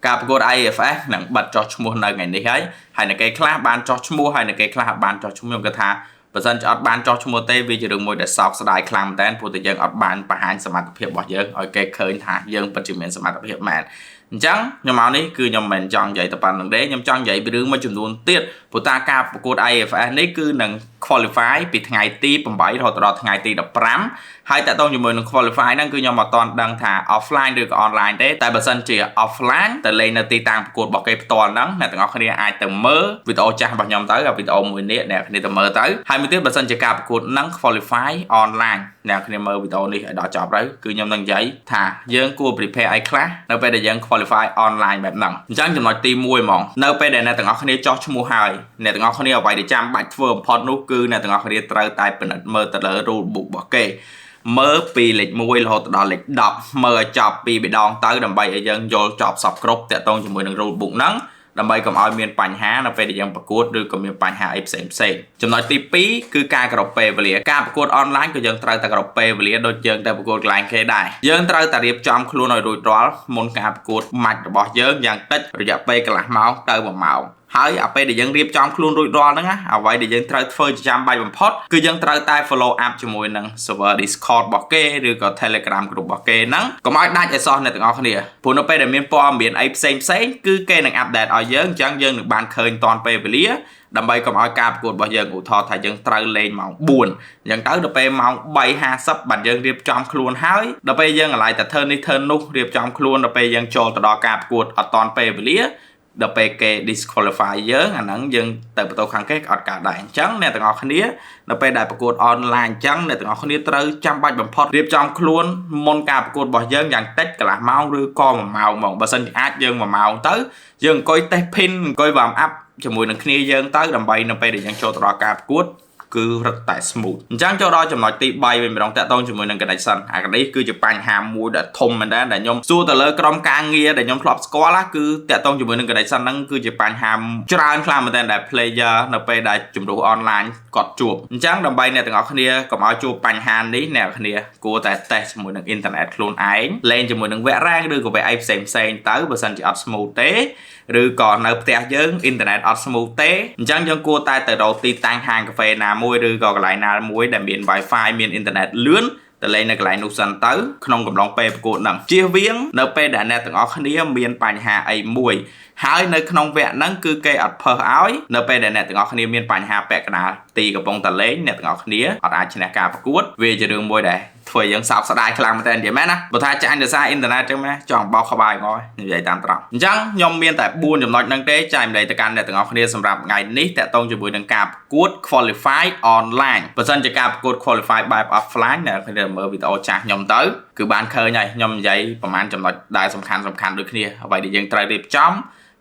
ការប្រកួត IESF នឹងបិទចុះឈ្មោះនៅថ្ងៃនេះហើយហើយនៅគេខ្លះបានចុះឈ្មោះហើយនៅគេខ្លះអត់បានចុះឈ្មោះខ្ញុំគិតថាបើសិនជាអត់បានចុះឈ្មោះទេវាជារឿងមួយដែលសោកស្ដាយខ្លាំងមែនតើព្រោះតែយើងអត់បានបង្ហាញសមត្ថភាពរបស់យើងឲ្យគេឃើញថាយើងពិតជាមានសមត្ថភាពមែនអញ្ចឹងខ្ញុំមកនេះគឺខ្ញុំមិនចង់និយាយតែប៉ុណ្្នឹងទេខ្ញុំចង់និយាយពីរឿងមួយចំនួនទៀតព្រោះតាការប្រកួត IESF នេះគឺនឹង qualify ពីថ្ងៃទី8រហូតដល់ថ្ងៃទី15ហើយតើតោងជាមួយនឹង qualify ហ្នឹងគឺខ្ញុំអត់ទាន់ដឹងថា offline ឬក៏ online ទេតែបើសិនជា offline ទៅលេងនៅទីតាំងប្រកួតរបស់គេផ្ទាល់ហ្នឹងអ្នកទាំងអស់គ្នាអាចទៅមើលវីដេអូចាស់របស់ខ្ញុំទៅវីដេអូមួយនេះអ្នកគ្នាទៅមើលទៅហើយមួយទៀតបើសិនជាការប្រកួតហ្នឹង qualify online អ្នកគ្នាមើលវីដេអូនេះឲ្យដល់ចប់ទៅគឺខ្ញុំនឹងនិយាយថាយើងគួរ prepare អីខ្លះនៅពេលដែលយើង qualify online បែបហ្នឹងអញ្ចឹងចំណុចទី1ហ្មងនៅពេលដែលអ្នកទាំងអស់គ្នាចុះឈ្មោះហើយអ្នកទាំងអស់គ្នាអ្វីដែលចាំបាច់ធ្វើបំផុតនោះគឺអ្នកទាំងអស់គ្នាត្រូវតែពិនិត្យមើលទៅលើ rule book របស់គេមើលពីលេខ1រហូតដល់លេខ10មើលឲ្យចប់ពីម្ដងទៅដើម្បីឲ្យយើងយល់ចប់សពគ្រប់តាក់ទងជាមួយនឹង rule book ហ្នឹងដើម្បីកុំឲ្យមានបញ្ហានៅពេលដែលយើងប្រកួតឬក៏មានបញ្ហាអីផ្សេងផ្សេងចំណុចទី2គឺការគោរពពេលវេលាការប្រកួតអនឡាញក៏យើងត្រូវតែគោរពពេលវេលាដូចយើងទៅប្រកួតកន្លែងគេដែរយើងត្រូវតែរៀបចំខ្លួនឲ្យរួចរាល់មុនការប្រកួតម៉ាច់របស់យើងយ៉ាងតិចរយៈពេលកន្លះម៉ោងទៅ1ម៉ោងហើយអាពេលដែលយើងរៀបចំខ្លួនរួចរាល់ហ្នឹងណាអ្វីដែលយើងត្រូវធ្វើជាចាំបាច់បំផុតគឺយើងត្រូវតែ follow up ជាមួយនឹង server Discord របស់គេឬក៏ Telegram group របស់គេហ្នឹងកុំឲ្យដាច់ឲ្យសោះអ្នកទាំងអស់គ្នាព្រោះនៅពេលដែលមានព័ត៌មានអីផ្សេងផ្សេងគឺគេនឹង update ឲ្យយើងអញ្ចឹងយើងនឹងបានឃើញទាន់ពេលវេលាដើម្បីកុំឲ្យការប្រកួតរបស់យើងឧទាហរណ៍ថាយើងត្រូវលេងម៉ោង4អញ្ចឹងទៅដល់ពេលម៉ោង3:50បានយើងរៀបចំខ្លួនហើយដល់ពេលយើងអាឡ័យតែធ្វើនេះធ្វើនោះរៀបចំខ្លួនដល់ពេលយើងចូលទៅដល់ការប្រកួតអត់ទាន់ពេលវេលាដល់ពេលគេ disqualify យើងអាហ្នឹងយើងទៅបន្ទោខាងគេក៏អត់កើតដែរអញ្ចឹងអ្នកទាំងអស់គ្នានៅពេលដែលប្រកួតអនឡាញអញ្ចឹងអ្នកទាំងអស់គ្នាត្រូវចាំបាច់បំផុតរៀបចំខ្លួនមុនការប្រកួតរបស់យើងយ៉ាងតិចកន្លះម៉ោងឬក៏1ម៉ោងហ្មងបើសិនជាអាចយើង1ម៉ោងទៅយើងអង្គុយ test ping អង្គុយ warm up ជាមួយនឹងគ្នាយើងទៅដើម្បីនៅពេលដែលយើងចូលទៅដល់ការប្រកួតគឺរឹតតែ smooth អញ្ចឹងចូលដល់ចំណុចទី3វិញម្ដងតាក់ទងជាមួយនឹង connection អានេះគឺជាបញ្ហាមួយដែលធំមែនតើដែលខ្ញុំសួរទៅលើក្រុមការងារដែលខ្ញុំធ្លាប់ស្គាល់គឺតាក់ទងជាមួយនឹង connection ហ្នឹងគឺជាបញ្ហាច្រើនខ្លាំងមែនតើដែល player នៅពេលដែលជំរុះ online គាត់ជួបអញ្ចឹងដើម្បីអ្នកទាំងអស់គ្នាកុំឲ្យជួបបញ្ហានេះអ្នកគ្នាគួរតែ test ជាមួយនឹង internet ខ្លួនឯងលេងជាមួយនឹងវគ្គ rank ឬក៏វគ្គអីផ្សេងផ្សេងទៅបើសិនជាអត់ smooth ទេឬក៏នៅផ្ទះយើងអ៊ីនធឺណិតអត់ smooth ទេអញ្ចឹងយើងគួរតែទៅរកទីតាំងហាងកាហ្វេណាមួយឬក៏កន្លែងណាមួយដែលមាន Wi-Fi មានអ៊ីនធឺណិតលឿនទៅលេងនៅកន្លែងនោះសិនទៅក្នុងកំឡុងពេលប្រកួតហ្នឹងជៀសវាងនៅពេលដែលអ្នកទាំងអស់គ្នាមានបញ្ហាអីមួយហើយនៅក្នុងវគ្គហ្នឹងគឺគេអត់ផើសឲ្យនៅពេលដែលអ្នកទាំងអស់គ្នាមានបញ្ហាពាក់កណ្ដាលទីកំពុងតែលេងអ្នកទាំងអស់គ្នាអត់អាចឈ្នះការប្រកួតវាជារឿងមួយដែលធ្វើយើងសោកស្ដាយខ្លាំងមែនតើនិយាយមែនណាបើថាចាញ់ដោយសារអ៊ីនធឺណិតចឹងមែនចង់បោកក្បាលងនិយាយតាមត្រង់អញ្ចឹងខ្ញុំមានតែ4ចំណុចហ្នឹងទេចែកម្លែកទៅកាន់អ្នកទាំងអស់គ្នាសម្រាប់ថ្ងៃនេះតាក់ទងជាមួយនឹងការប្រកួត qualify online បើសិនជាការប្រកួត qualify បែប offline អ្នកគ្នាមើលវីដេអូចាស់ខ្ញុំទៅគឺបានឃើញហើយខ្ញុំនិយាយប្រហែលចំណុចដែលសំខាន់សំខាន់ដូចគ្នាអ្វីដែលយើងត្រូវរៀបចំ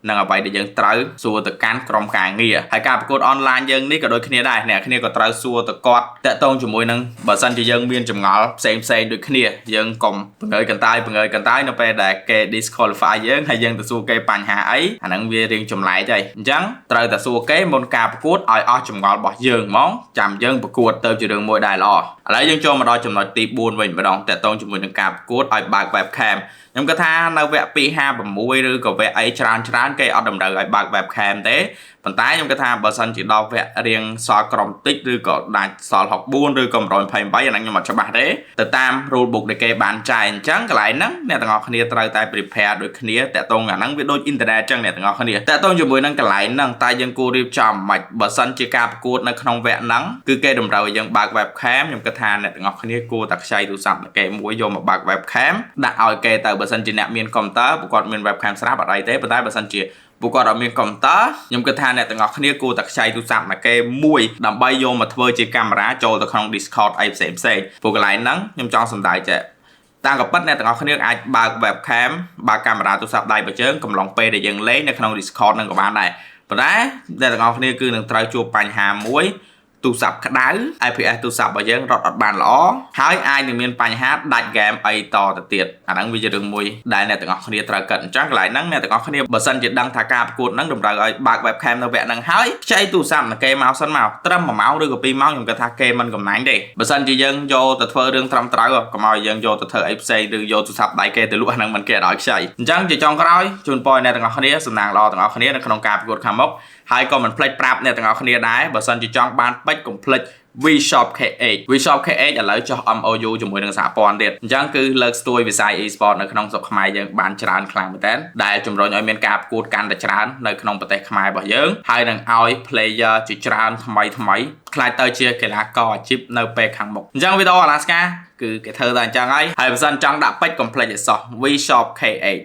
និងអ្វីដែលយើងត្រូវសួរទៅកាន់ក្រុមការងារហើយការប្រកួតអនឡាញយើងនេះក៏ដូចគ្នាដែរអ្នកគ្នាក៏ត្រូវសួរទៅគាត់តាក់ទងជាមួយនឹងបើសិនជាយើងមានចម្ងល់ផ្សេងផ្សេងដូចគ្នាយើងកុំបង្ហើយកន្តើយបង្ហើយកន្តើយនៅពេលដែលគេ disqualify យើងហើយយើងទៅសួរគេបញ្ហាអីអាហ្នឹងវារៀងចម្លែកហើយអញ្ចឹងត្រូវតែសួរគេមុនការប្រកួតឲ្យអស់ចម្ងល់របស់យើងហ្មងចាំយើងប្រកួតទៅជារឿងមួយដែលល្អឥឡូវយើងចូលមកដល់ចំណុចទី4វិញម្ដងតាក់ទងជាមួយនឹងការប្រកួតឲ្យបើក webcam ខ្ញុំគិតថានៅវគ្គ256ឬក៏វគ្គអីច្រើនច្រើនគេអត់តម្រូវឲ្យបើក webcam ទេប៉ុន្តែខ្ញុំគិតថាបើសិនជាដល់វគ្គរៀងសល់ក្រុមតិចឬក៏ដាច់សល់64ឬក៏128អាហ្នឹងខ្ញុំអត់ច្បាស់ទេទៅតាម rule book ដែលគេបានចែកអញ្ចឹងកន្លែងហ្នឹងអ្នកទាំងអស់គ្នាត្រូវតែ prepare ដូចគ្នាតាក់ទងអាហ្នឹងវាដូច internet អញ្ចឹងអ្នកទាំងអស់គ្នាតាក់ទងជាមួយនឹងកន្លែងហ្នឹងតែយើងគួររៀបចំមិនបើសិនជាការប្រកួតនៅក្នុងវគ្គហ្នឹងគឺគេតម្រូវឲ្យយើងបើក webcam ខ្ញុំគិតថាអ្នកទាំងអស់គ្នាគួរតែខ្ចីទូរស័ព្ទគេមួយយកមកបើក webcam ដាក់ឲ្យគេទៅបើសិនជាអ្នកមានកុំព្យូទ័រពួកគាត់មាន webcam ស្រាប់អត់អីទេប៉ុន្តែបើសិនជាពួកគាត់អត់មានកុំព្យូទ័រខ្ញុំគិតថាអ្នកទាំងអស់គ្នាគួរតែខ្ចីទូរស័ព្ទមកគេមួយដើម្បីយកមកធ្វើជាកាមេរ៉ាចូលទៅក្នុង Discord អីផ្សេងផ្សេងព្រោះកន្លែងហ្នឹងខ្ញុំចង់សម្ដៅចេះតាមក៏ពិតអ្នកទាំងអស់គ្នាអាចបើក webcam បើកកាមេរ៉ាទូរស័ព្ទដៃបើជើងកំឡុងពេលដែលយើងលេងនៅក្នុង Discord ហ្នឹងក៏បានដែរប៉ុន្តែអ្នកទាំងអស់គ្នាគឺនឹងត្រូវជួបបញ្ហាមួយ ទូរស័ព្ទក្តៅ FPS ទូរស័ព្ទរបស់យើងរត់អត់បានល្អហើយអាចនឹងមានបញ្ហាដាច់ហ្គេមអីតទៅទៀតអាហ្នឹងវាជារឿងមួយដែលអ្នកទាំងអស់គ្នាត្រូវគិតអញ្ចឹងកន្លែងហ្នឹងអ្នកទាំងអស់គ្នាបើសិនជាដឹងថាការប្រកួតហ្នឹងតម្រូវឲ្យបើក webcam នៅវគ្គហ្នឹងហើយខ្ចីទូរស័ព្ទនឹងគេមកសិនមកត្រឹម1ម៉ោងឬក៏2ម៉ោងខ្ញុំគិតថាគេមិនកំណាញ់ទេបើសិនជាយើងយកទៅធ្វើរឿងត្រឹមត្រូវកុំឲ្យយើងយកទៅធ្វើអីផ្សេងឬយកទូរស័ព្ទដៃគេទៅលក់អាហ្នឹងមិនគេឲ្យខ្ចីអញ្ចឹងជាចុងក្រោយជូនពរអ្នកទាំងអស់គ្នាសំណាងល្អទាំងអស់គ្នានៅក្នុងការប្រកួតខាងមុខហើយក៏មិនភ្លេចប្រាប់អ្នកទាំងអស់គ្នាដែរបើសិនជាចង់បានពេជ្រកុំភ្លេច V-Shop KH V-Shop KH ឥឡូវចុះ MOU ជាមួយនឹងសហព័ន្ធទៀតអញ្ចឹងគឺលើកស្ទួយវិស័យ e-sport នៅក្នុងស្រុកខ្មែរយើងបានច្រើនខ្លាំងមែនទែនដែលជំរុញឲ្យមានការប្រកួតកាន់តែច្រើននៅក្នុងប្រទេសខ្មែររបស់យើងហើយនឹងឲ្យ player ជាច្រើនថ្មីថ្មីក្លាយទៅជាកីឡាករអាជីពនៅពេលខាងមុខអញ្ចឹងវីដេអូ Alaska គឺគេធ្វើតែអញ្ចឹងហើយហើយបើសិនចង់ដាក់ពេជ្រកុំភ្លេចឲ្យសោះ V-Shop KH។